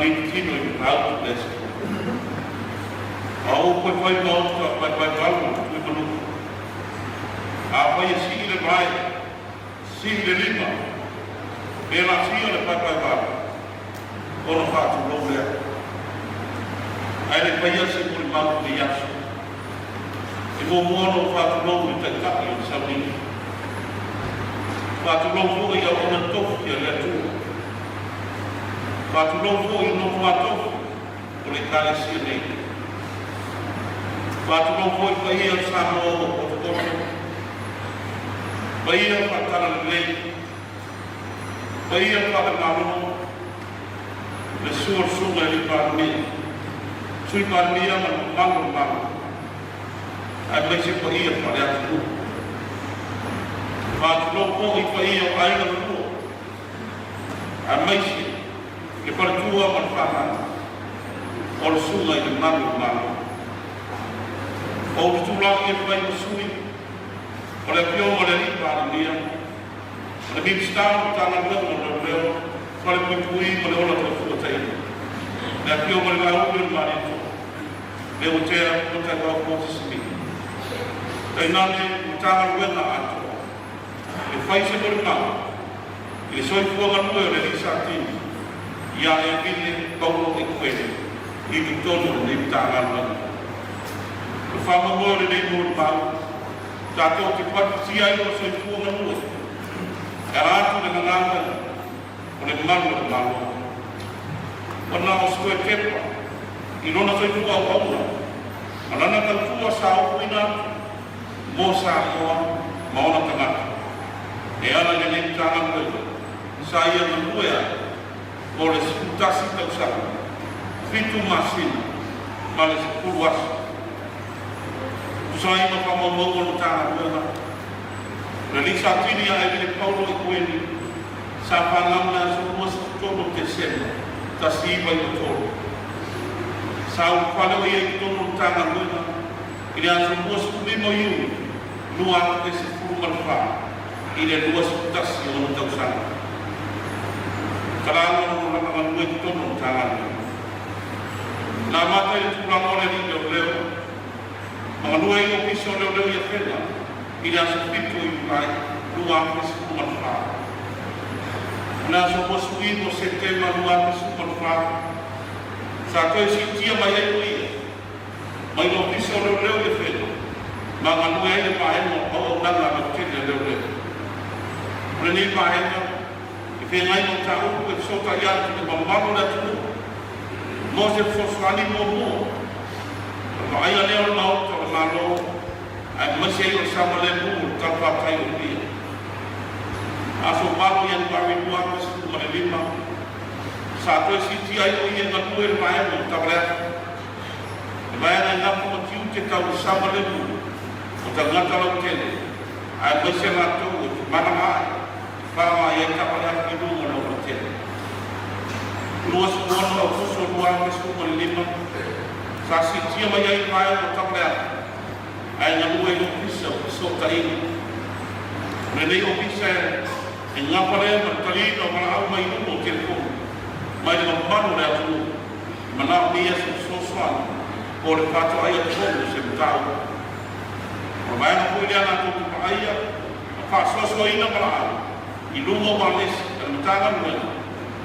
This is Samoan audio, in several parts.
mitotino i Matautu le Aso. A o upu e fai ma uta paepaevalu o le Tuimanua. Afai e sii le vae, sii le lima, pe laasia le paepaevalu, ona faatulou lea. Ae le faia se molimau i lenei aso. E muamua ona ou faatulou i le Taitai o le sauniga. Faatulou foi i auauna tofi a le Atua. Faatulou foi i nofo-a-tofi o le Ekalesia nei. Faatulou foi i paia o Samoa ua potopoto, paia faatalalelei, paia faale-Malo, le susu o le Susuga i le Palemia, Sui Palemia ma le mamalu o le Malo, aemaise paia faale-atunuu. Faatulou foi i paia o aiga na lua, aemaise le faletua ma le fanau o le Susuga i le Malu o le Malo. Ou te tulai e fai ma sui o le Afioga i le Alii Palemia, o le Minisita o le Matagaluega o Leoleo, Falepuipui ma le Ola Toefuataiga, le Afioga i le Laauli o le Malietoa, Leuatea Polataivao Fosi Simi'i, tainane Matagaluega atoa e fai se molimau i le soifua galue o le Alii Satini ia Emile Paulo Ekuele i totonu o lenei Matagaluega. O le faamoemoe o lenei molimau, tatou te palupatia ai lona soifua galue e ala atu i lana galuega o le malu o le Malo. Ua na o se toe tepa i lona soifua auauna ma lana tautua sa ofuina atu mo Samoa ma ona tagata. E ala i lenei Matagaluega sa ia galue ai mo le 11 tausaga, fitu masina ma le 10 aso. Tusa ai ma faamaumauga o le Matagaluega, o le alii Satini ia Emile Paulo Ikueni sa fanau i le aso 23 o Tesema 1993. Sa ulufale o ia i totonu o le Matagaluega i le aso 25 o Iuni 2014 i le 21 o ona tausaga. Talaatu o lona galue i totonu o le Matagaluega. Na amata i le tulaga o le alii leoleo ma galue ai i le Ofisa o Leoleo i Afega i le aso 7 o Iulai 2014. O le aso 29 o Setema 2014, sa toe siitia mai ai o ia mai le Ofisa o Leoleo i Afega ma galue ai le Vaega o Auaunaga a Lautele a Leoleo. O lenei vaega e feagai ma mataupu e fesootai atu i le mamalu o le atunuu mo se fesoasoani muamua. O le vaaia lea o le Maota o le Malo aemaise ai o le saogalemu o le talafatai o Apia. Aso 8 o Ianuari 2015, sa toe siitia ai o ia e galue i le vaega o Tavaleafa. Le vaega e gafa ma tiute tau le saogalemu o tagata lautele aemaise latou e femalagaai e faaaoga i ai taavale afi i luga o le aualatele. 26 Aokuso 2015, sa siitia mai ai le vaega o taavale afi ae galue i le Ofisa o Fesootaiga. O lenei Ofisa e gafa lea ma le taliina o valaau mai luga o telefoni mai le mamalu o le atunuu e manaomia se fesoasoani po o le faatoai atu foi o se mataupu. O le vaega foi lea latou te vaaia ma faasoasoaina valaau i luga o ualesi a le Matagaluega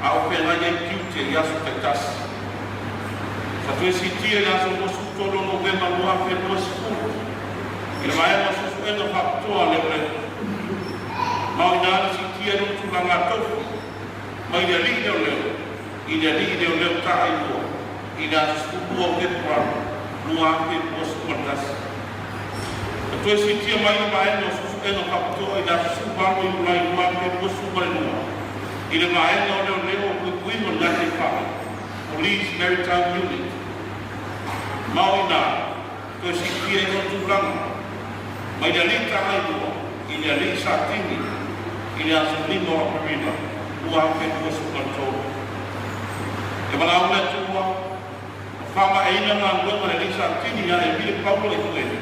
a o feagai ai tiute i aso taitasi. Sa toe siitia i le aso 23 o Novema 2020 i le vaega o Suesuega Faapitoa a Leoleo. Ma o ina na siitia ai lona tulaga tofi mai le alii leoleo i le alii leoleo taailua i le aso 12 o Fepuari 2021. Na toe siitia mai le vaega o Suesuega Faapitoa i le aso 18 o Iulai 2022 i le vaega o Leoleo o Puipuiga o le Gataifale, Police Maritime Unit. Ma o ina toe siitia ai lona tulaga mai le alii taailua i le alii Satini i le aso 5 o Aperila 2023. E valaau le Atua ma faamaeaina galuega a le alii Satini ia Emile Paulo Ekuele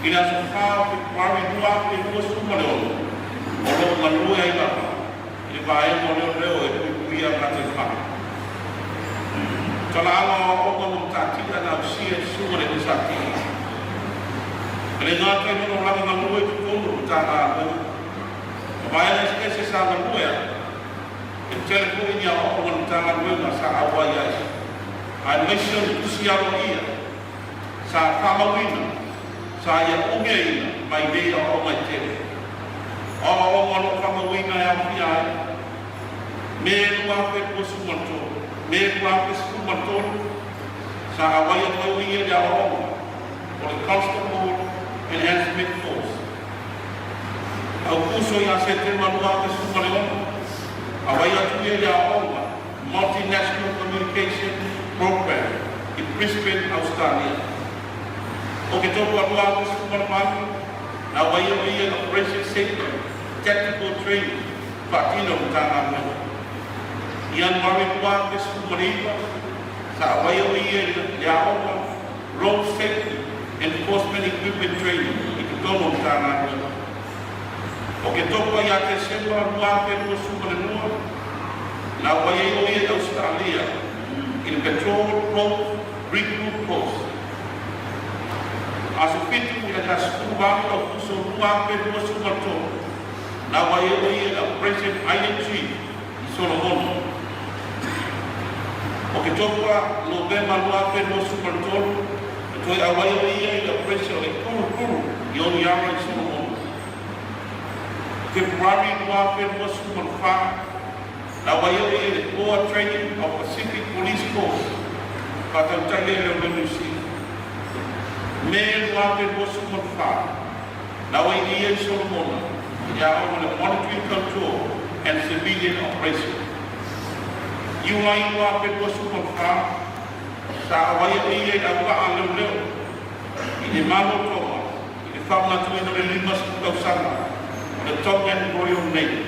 i le aso 4 o Fepuari 2026, o lo o galue ai lava i le vaega o leoleo e puipuia gataifale. Talaaga o aoaoga ma matatia na ausia e le Susuga i le Satini. E le gata i lona olaga galue i totonu o le Matagaluega ma vaega eseese sa galue ai, e tele foi ni aoaoga a le Matagaluega sa auai ai, aemaise o ni tusi aloaia sa faamauina sa ia umiaina mai nei aoaoga e tele. O aoaoga o lo o faamauina e aofia ai, Me 2023, Me 2013, sa auai atu ai o ia i le aoaoga o le Constable Enhancement Course. Aukuso ia Setema 2016, auai atu ia i le aoaoga Multinational Communication Program i Brisbane, Ausetalia. Oketopa 2018, na auai o ia i le Operation Safety Tactical Training faatino e le Matagaluega. Ianuari 2019, sa auai o ia i le aoga Road Safety Enforcement Equipment Training i totonu o le Matagaluega. Oketopa ia Tesema 2022, na auai ai o ia i Ausetalia i le Patrol Boat Recruit Course. Aso 7 i le 18 Aukuso 2023, na auai ai o ia i le Operation Island Chief i Solomona. Oketopa, Novema 2023, na toe auai o ia i le Operation o le Kurukuru i Honiara i Solomona. Fepuari 2024, na auai o ia i le Core Training of Pacific Police Force, faatautai e Leoleo Niu Sila. Me 2024, na auai ia i Solomona i le aoga le Monitoring Control and Civilian Operation. Iulai 2024, sa auai o ia i le auvaa leoleo i le Malo o Tonga i le faamanatuina o le 50 tausaga o le Tongan Royal Navy.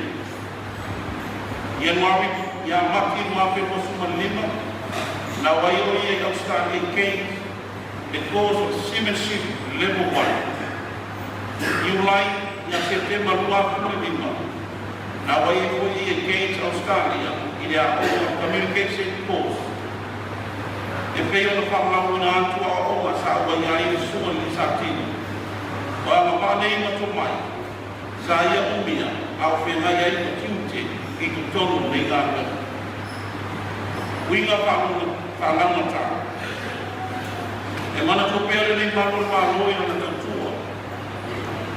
Ianuari ia Mati 2025, na auai o ia i Ausetalia i Cairns le course o le Seamanship Level 1. Iulai ia Setema 2005, na auai ai foi ia i Cairns, Ausetalia i le aoga Communication Course. E pei ona faamalauina atu aoaoga sa auai ai le Susuga i le Satini. O agavaa nei ma tomai, sa ia umia a o feagai ai ma tiute i totonu o nei galuega. Uiga faalaugata. E manatua pea lenei malu o le Malo i lana tautua.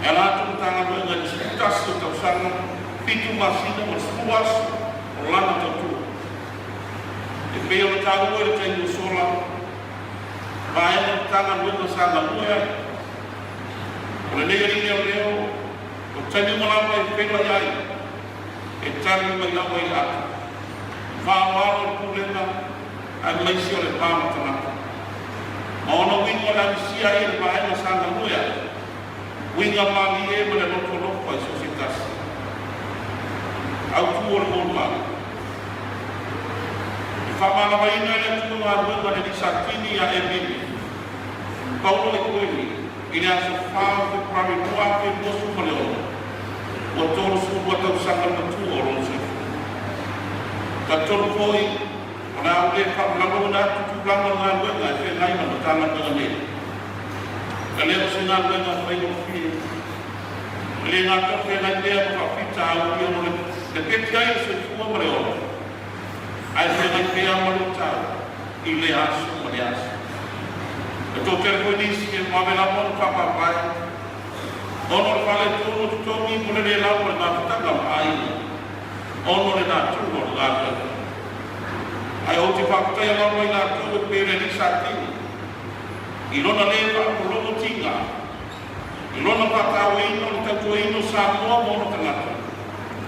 E ala atu le Matagaluega i le 11 o tausaga, 7 masina ma le 10 aso o lana tautua. E pei ona taua i le taimi ua sola, vaega o le Matagaluega sa galue ai. O lenei alii leoleo, o taimi uma lava e feiloai ai, e tali mai lava i le ata. Faaaloalo le pulega aemaise o le va ma tagata. Ma ona uiga o le amisia ai e le vaega sa galue ai, uiga malie ma le loto alofa i so o se tasi. Autu o le molimau. E faamalamaina e le Atua galuega a le alii Satini ia Emili Paulo Ekueni i le aso 4 o Fepuari 2026, ua 32 tausaga le matua o lona soifua. Talitonu foi, o le a ou le faamalamaina atu tulaga o le galuega e feagai ma le Matagaluega nei. E le o se galuega faigofie. E le gata o feagai pea ma faafitauli ona o le peti ai o le soifua ma le ola, ae feagai pea ma luitau i lea aso ma lea aso. E toatele foi nisi e vave lava ona faapaepae ona o le faaletonu o totogi mo le le lava o le mafutaga ma aiga ona o le natura o le galuega. Ae ou te faafetaia lava i latou e pei o le alii Satini i lona le faapologo tiga, i lona faatauaina o le tautuaina o Samoa ma ona tagata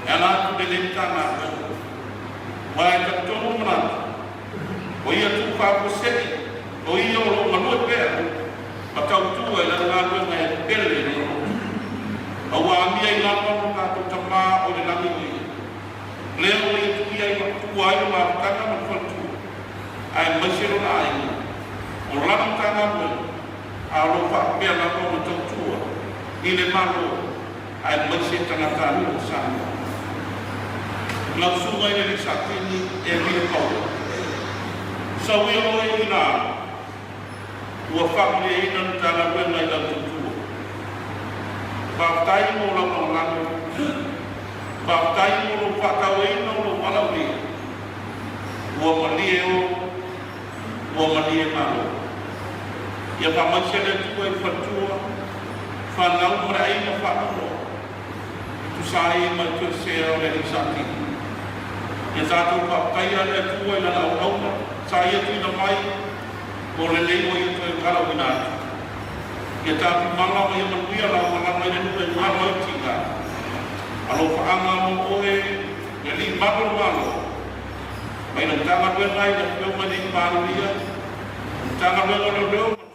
e ala atu i lenei Matagaluega. Aua e talitonu le manatu, o ia tuu faafuasei, o ia o lo o galue pea ma tautua i lana galuega e pele i lona loto. Ma ua amia i lalo lo tatou Tama o i le lagi o ia. Lea ua ia tuia ai tua ai le mafutaga ma le faletua, aemaise lona aiga, o lana Matagaluega, a o lo o faapea lava ona tautua i le Malo aemaise tagatanuu o Samoa. Lau Susuga i le Alii Satini Emile Paulo. Sauia oe i ina ua faamalieina le Matagaluega i lau tautua. Faafetai mo lau lagolago, faafetai mo lou faatauaina o lou valaaulia. Ua malie o, ua malie Malo. Ia faamaise le Atua i le faletua, fanau ma le aiga faanoanoa e tusa ai ma le toesea o le alii Satini. Ia tatou faafetaia le Atua i lana auauna sa ia tuuina mai mo lenei ua ia toe valaauina atu. Ia tatumala ma ia manuia lau malaga i le nuu e malo ai tiga. Alofaaga mo oe le alii malu o le Malo mai le Matagaluega i le Afioga i le Palemia, Matagaluega o Leoleo.